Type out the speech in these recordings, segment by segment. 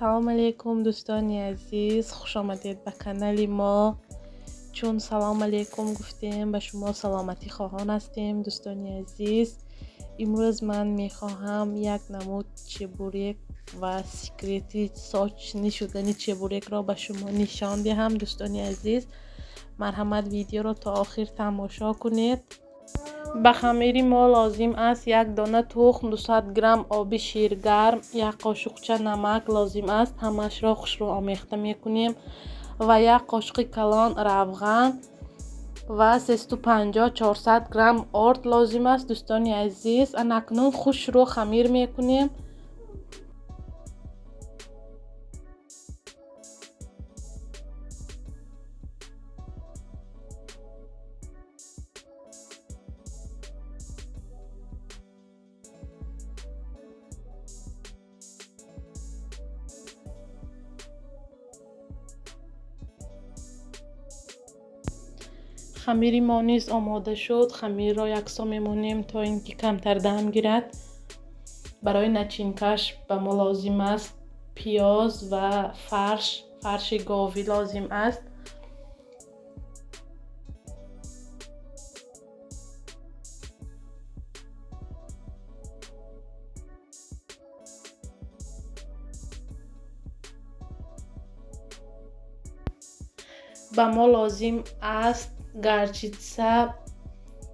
Салом алейкум, дӯстони азиз, хушомадед ба канали мо. Чун салом алейкум гуфтем, ба шумо саломатӣ хоҳон ҳастем, дӯстони азиз. Имрӯз ман мехоҳам як намуд чебурек ва секрети сочный шудани чебурекро ба шумо нишон диҳам, дӯстони азиз. Марҳамат, видеоро то охир тамошо кунед. Ба хамири мо лозим аст як дона тухм, 200 грамм оби ширгарм, як қошуқча намак лозим аст. Ҳамаашро хушрӯ омехта мекунем ва як қошуқи калон равған ва 350-400 грамм орд лозим аст, дӯстони азиз. Анакнун хушрӯ хамир мекунем. Хамири мо низ омода шуд. Хамирро яксо мемонем, то ин ки камтар дам гирад. Барои начинкаш ба мо лозим аст пиёз ва фарш, фарши говӣ лозим аст. Ба мо лозим аст горчица,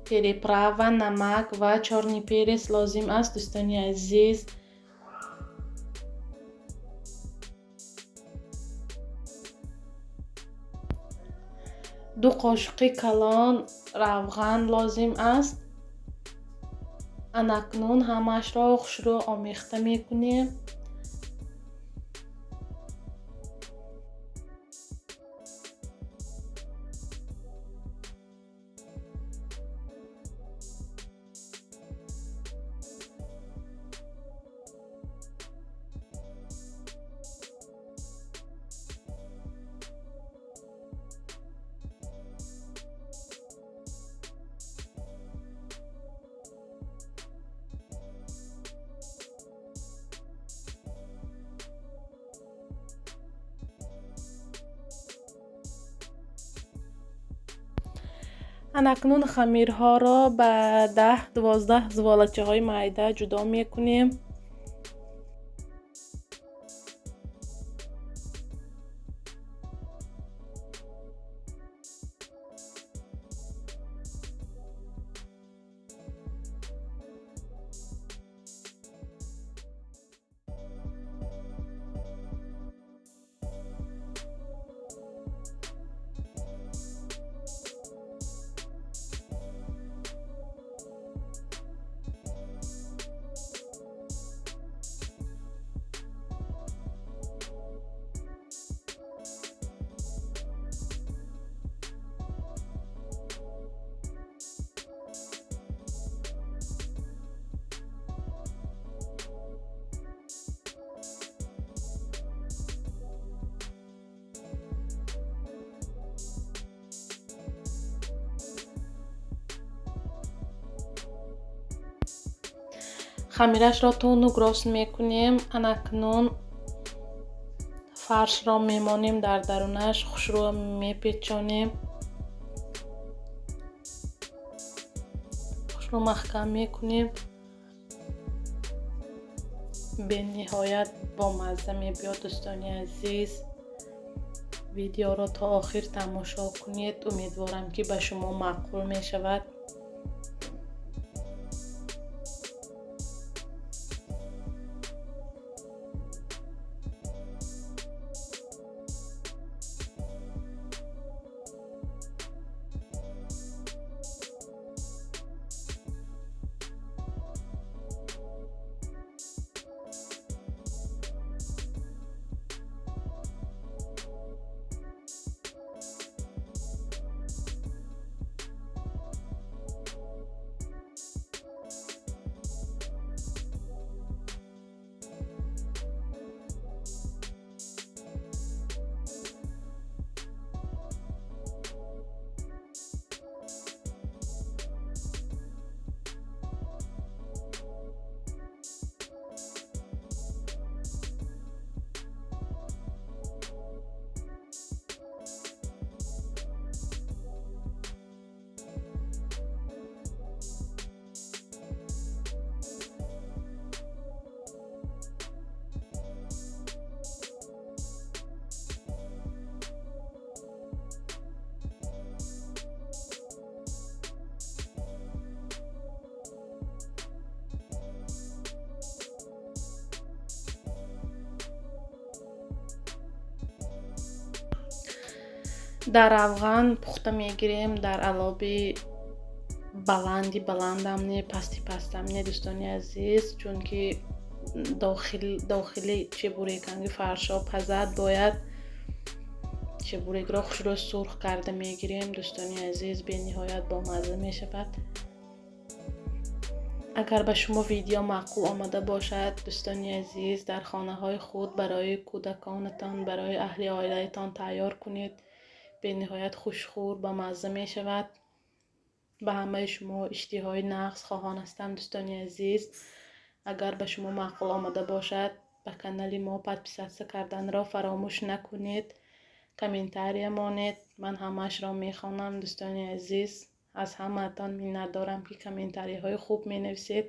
приправа, намак ва чёрный перец лозим аст, дӯстони азиз. Ду қошуқи калон равған лозим аст. Анакнун ҳамаашро хушрӯ омехта мекунем. Анакнун хамирҳоро ба 10-12 зуволачаҳои майда ҷудо мекунем. Хамирашро тунук рост мекунем. Анакнун фаршро мемонем дар дарунаш, хушрӯ мепечонем, хушрӯ маҳкам мекунем. Бениҳоят бомазза мебиёд, дӯстони азиз. Видеоро то охир тамошо кунед. Умедворам, ки ба шумо маъқул мешавад. Дар равған пухта мегирем, дар алоби баланди баландам не, пасти пастам не, дӯстони азиз, чунки дохили чебуреканги фаршо пазад бояд. Чебурекро хушрӯ сурх карда мегирем, дӯстони азиз, бениҳоят бомазза мешавад. Агар ба шумо видео маъқул омада бошад, дӯстони азиз, дар хонаҳои худ барои кӯдаконатон, барои аҳли оилаатон тайёр кунед. Бениҳоят хушхӯр, бамазза мешавад. Ба ҳамаи шумо иштиҳои нағз хоҳон ҳастам, дӯстони азиз. Агар ба шумо маъқул омада бошад, ба канали мо подписаться карданро фаромӯш накунед, комментария монед, ман ҳамаашро мехонам, дӯстони азиз. Аз ҳамаатон миннатдорам, ки комментарияҳои хуб менависед.